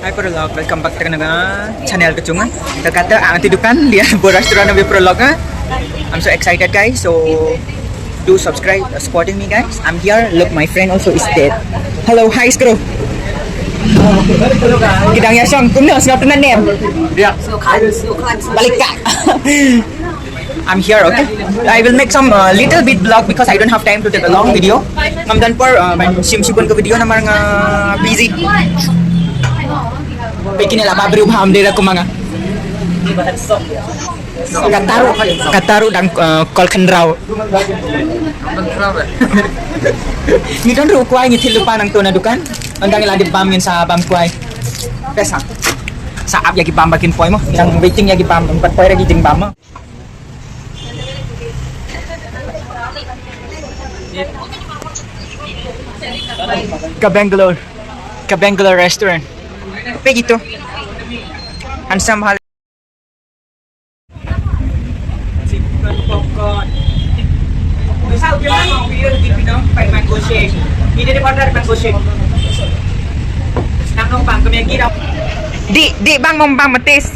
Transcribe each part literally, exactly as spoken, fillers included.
Hi paralok, welcome back to another channel ka jong nga. Te kata ah, nga ti dukan, dei ha restaurant Paralok, eh. I'm so excited, guys. So do subscribe, uh, supporting me, guys. I'm here. Look, my friend also is there. Hello, hi, Skro. Ki dang ïa shong, kumno, sngap tynat ne em? Balei ka? I'm here, okay? I will make some, uh, little bit vlog because I don't have time to take a long video. Ngam don por, uh, ban shim shibun ka video namar nga busy. Peit kine la ba briew bha ym dei da kumba nga. Kata ruh, kata ruh dang, uh, call khynraw. Ngi don ruh u kwai ngi thied lypa nangto na dukan. Ynda ngi la dep bam ngin sa bam kwai. Best ha. Sa ap ïa ki bam ba kin poi mo. Ngi dang waiting ïa ki bam, ban poi ïa ki jingbam mo. Ka Bangalore, ka Bangalore restaurant. Peit ito. Handsome bha. Chicken popcorn. Sa u biang nang video di pinang pai mango shake. Ini dia order mango shake. Nang nong bang kami lagi dah. Di, di bang mong bang metis.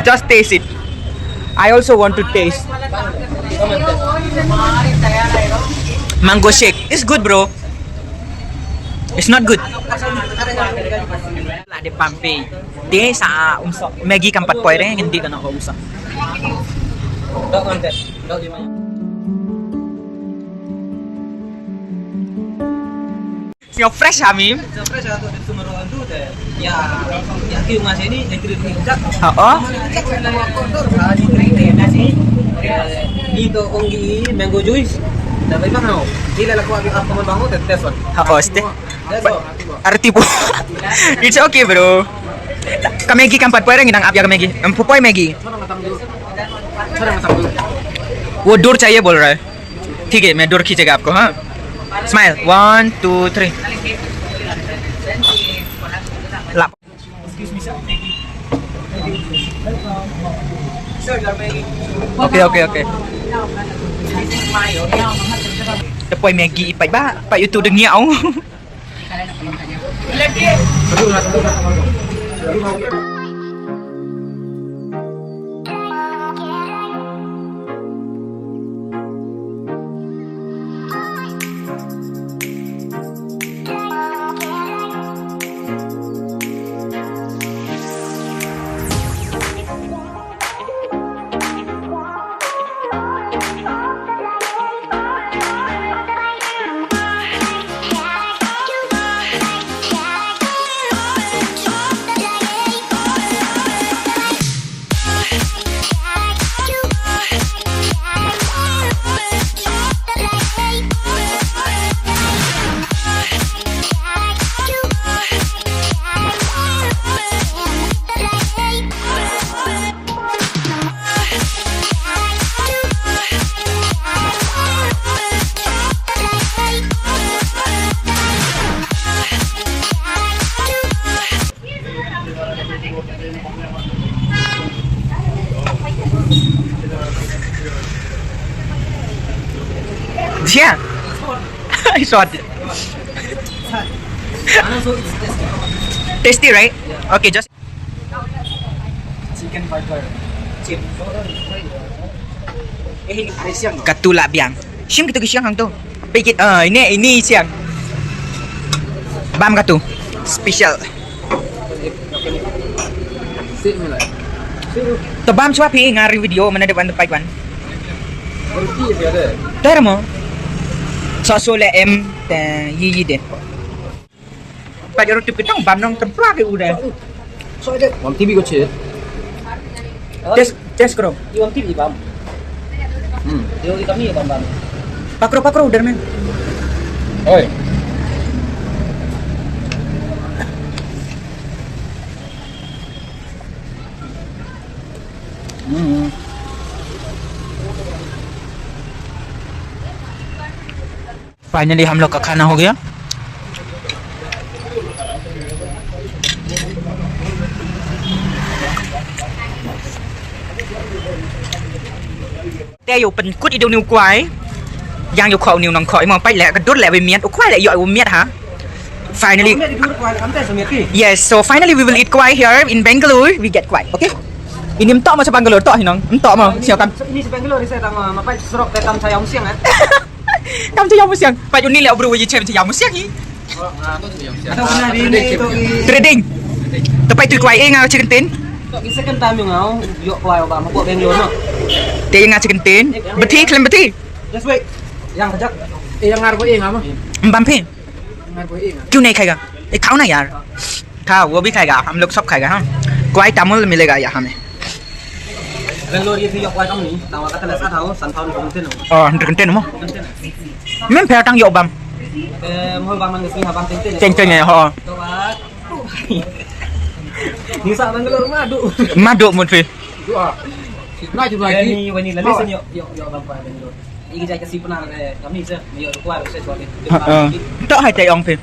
Just taste it. I also want to taste. Mango shake. It's good, bro. It's not good. La de pampi. De sa um so. Maggi kam pat poi re, ngi dei ka na um so. Sio fresh ha mi. Sio fresh ha tu, tu mero tu de. Ya, ya ki uma sini, entry fee kat. Ha oh. Ito ong gi mango juice. Dah baik bang hau. Ila laku abi apa man bango te teson. Ha oh ste. Arti po. It's okay, bro. Ka Maggi kam pat poi re, ngi dang ap ïa ka Maggi. Em poi Maggi. वो दूर चाहिए बोल रहा है। ठीक है, मैं दूर खींचेगा आपको, हाँ। Smile, one, two, three. Lap. Okay, okay, okay. Te poi Maggi i pait ba, pait ïa uto u dang ïa ong. Yeah. I saw it. Tasty, right? Okay, just chicken burger. Chip. Katu la biang. Shim kitu ki shiang hangto. Peit kit, ah, ini, ini shiang. Bam katu. Special. To bam shuwa phi nga ri video mana dep wan to pait wan. Ter mo. So so le em te yi yi de. Pait ro tip kitong bam nong templa ke udah. Wan T V ko che. Test, test kro. Iwan T V bam. Hmm. Yo kami bam bam. Pakro pakro udah men. Oi. Hmm. Finally हम लोग का खाना हो गया। Te ïoh pynkut ïa u kwai. Ïa u kwai u nongkhoh mo, peit leh ka dur leh wei miet, u kwai leh ïoh u miet ha. Finally. Yes, so finally we will eat kwai here in Bangalore. We get kwai, okay? Ini mtok ma sa Bangalore, tok hinong. Mtok ma, siapa? Ini sa Bangalore, saya tama, mapai serok, saya tam saya ong siang, eh. Kam cha ïa musiang. Pat uni le bru wi chem cha ïa musiang hi. Trading. Te pai tu kwai ing a chicken tin. Ni second time yung ngau, yo kwai ba ma ko Bangalore no. Te ïa nga chicken tin. Beti klem beti. Just wait. Yang kajak. Eh, yang ngar ko ing ama. Mbam phi. Ngar ko ing. Kyu nahi khayega? Eh, khao na yaar. Kha wo bhi khayega, hum log sab khayega, ha. Kwai Tamil milega yahan mein. Bangalore ye bhi yo kwai kam nahi, tawa kata le sa thao, san thao ni kam tin. Oh, ndir tin mo. Mem pher tang yo bam. Eh, mo bam nang sini ha bam tin tin. Tin tin ho. Tawa. Ni sa Bangalore ma du. Ma du mun phi. Ni wani la listen yo yo yo bam kwai Bangalore. Igi jai kasi pernah ada kami je, yo kuat saya jual ni. Tok hai te ong phi.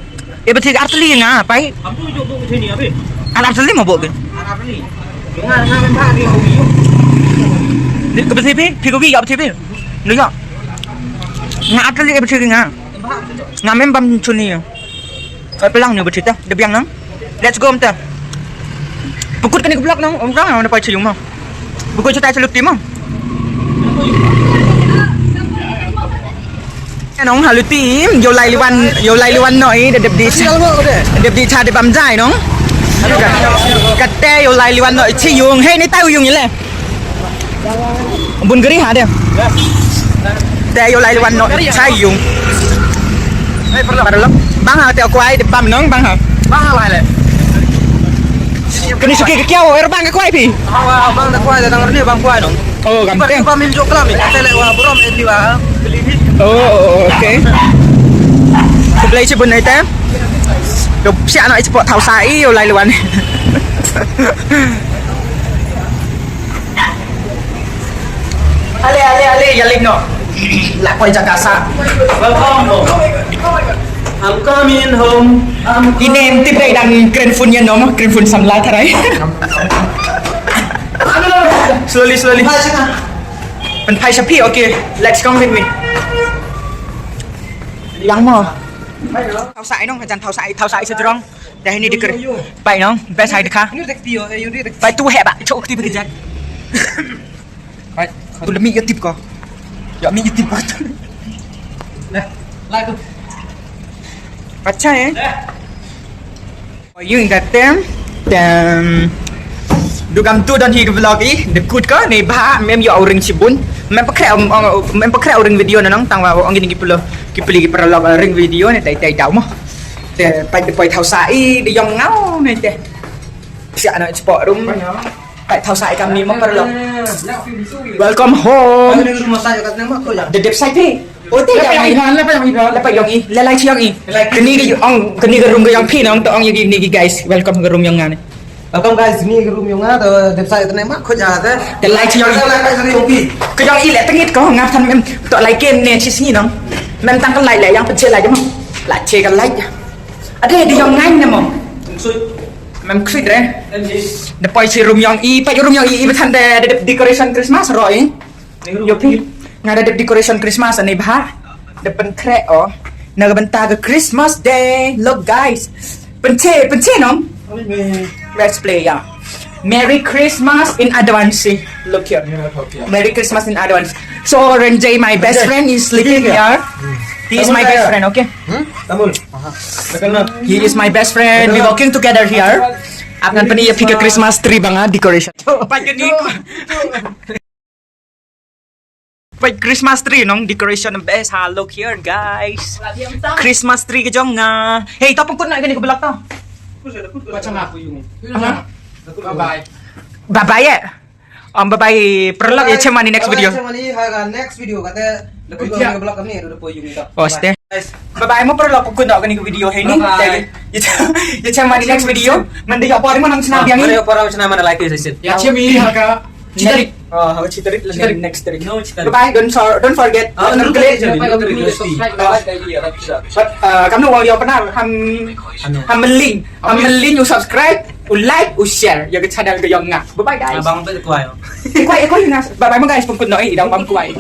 E beti artli nga pai. Ampu jo bu sini abi. An artli mo bo phi. An artli. Nga nga memang dia hobi. Ni ke beti phi, phi ko wi ya beti phi. Ni ya. Nga artli e beti nga. Nga mem bam chuni. Ka pelang ni beti ta, de biang nang. Let's go mta. Pukut kani ke blok nang, ong kang na pai chayung ma. Pukut chutai chaluk ti ma. Nong halu ti, yo lai liwan, yo lai liwan no i, de dep di. Dep di cha de bam jai nong. Kate yo lai liwan no i chayung, hey ni tai yung ile. Bun gari ha de. Te yo lai wan no chai yung. Para lo. Bang ha te kwai de bam nong bang ha. Bang ha lai le. Kani suki ke kiao er bang ke kwai phi. Bang de kwai de dang ni bang kwai nong. Oh, gam te. Bang min jo klam ni. Te le wa brom e ti wa. Oh, oh, oh, okay. Khublei chibun nai te. Do sia no ichpo thau sa i yo lai wan. Ale, ale, ale, ya lik no. La poi jaka sa. Welcome home. I'm coming home. I'm Ine em tip dai dang kren phone yan no, kren phone samla tharai. Slowly, slowly. Pen phai shapi, okay. Let's come with me. Yang mo. Thau sa i nong, hajan thau sa i, thau sa i sejrong. Dah ini dikir. Pai nong, best hai dekha. Pai tu heh ba, chok ti bagi jat. Pai. Tu le mi ya tip ko. Ya mi ya tip ko. Dah. Lai tu. Acha eh. Dah. Yung da tem tem. Dukam tu don hi ke vlog i, de kut ko ne ba mem yo ring chibun. Mem pakre mem pakre ring video na nong tang wa ong ni ki pelo. Ki peli ki paralok ring video ne tai tai dau mo. Te pai de pai thau sa i de yong ngau ne te. Sia na chipok rum. Pai thau sa i kam ni mo paralok. Welcome home. De dep sai phi. Oh te yang i. Lepa yong i. Lelai chi yong i. Kani ke ong kani ke rum ke yong phi nong to ong yong ni guys. Welcome ke rum yong ngane. Welcome guys, ni ke rum yong nga to dep sai to ne ma kho ja te. Te lai chi yong i. Ke yong i le tengit ko ngap than mem to lai ken ne chi sngi nong. Mem tang ke lai le yang peche lai mo. Lai che ke lai. Ade de yong ngai ne mo. Mem khuid re. De poi chi rum yong i, pai rum yong i i bethan de de decoration Christmas ro i. Yo phi. Nga da dep decoration Christmas ani bha. De pen kre o. Na ka benta ka Christmas Day. Look guys. Penche, penche nong. Let's play ya. Merry Christmas in advance. Look here. Merry Christmas in advance. So Renjay, my best friend is sleeping here. He is my best friend, okay? He is my best friend. We walking together here. Apngan peni ya phi ka Christmas tree banga decoration. Pai Christmas tree nong decoration best ha, look here guys. Christmas tree ke jong nga. Hey, to pengkut na kani ke belak to. Bye bye. Bye bye eh. Om bye bye. Perlok ya chem mani next video. Chem mani ha next video kata. Lekut ke belak kami ada poi yung ita. Oh, stay. Bye bye mo perlok pengkut na kani ke video hey ni. Ya chem mani next video. Mandi ya por mo nang senang biang ni. Por mo senang mana like session. Ya chem ini ha ka. Chitarit. Oh, ha chitarit la next tarik. No, chitarit. Bye bye. Don't for, don't forget. Don't forget. But uh, kam no wang yo penar ham ham link. Ham link u subscribe, u like, u share. Ya ke channel ke yong nga. Bye bye guys. Abang tu kuai. Kuai kuai nga. Bye bye mo guys. Pengkut no eh idang bam kuai.